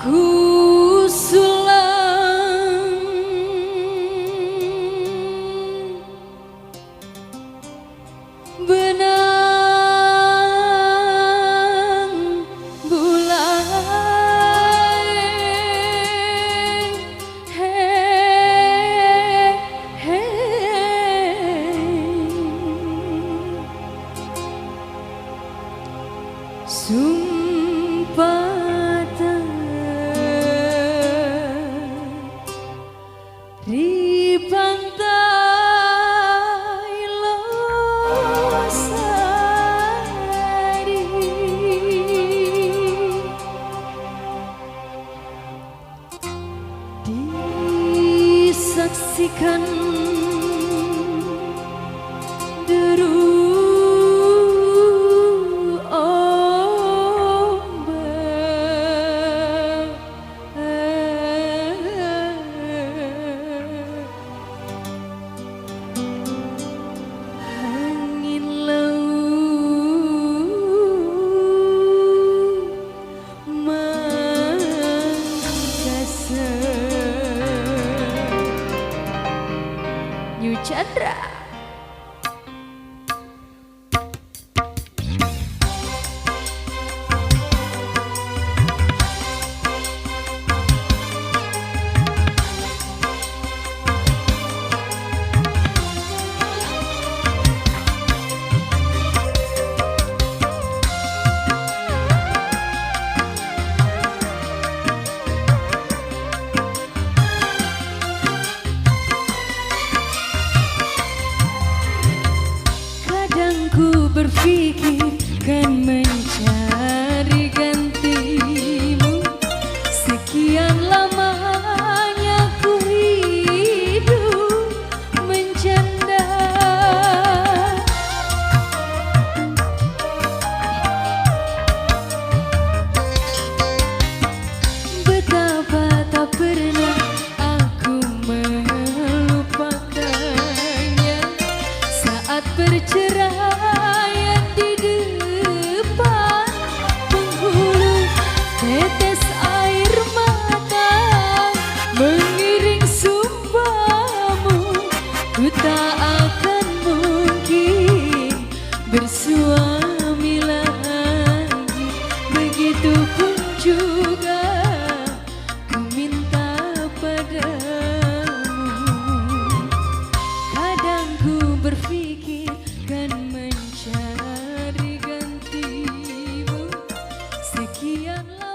Ku sulam benang bulai, he, he. Sumpah di pantai Losari, disaksikan deru ombak. Angin laut mangkasa. New Chandra. Kadang ku berpikir kan mencari gantimu. Sekian lamanya ku hidup menjanda. Betapa tak pernah aku melupakannya saat perceraian di depan penghulu. Tetes air mata mengiring sumpahmu, ku tak akan mungkin bersuami lagi. Begitupun juga ku minta padamu. Kadang ku berpikir kan mencari gantimu. Sekian lama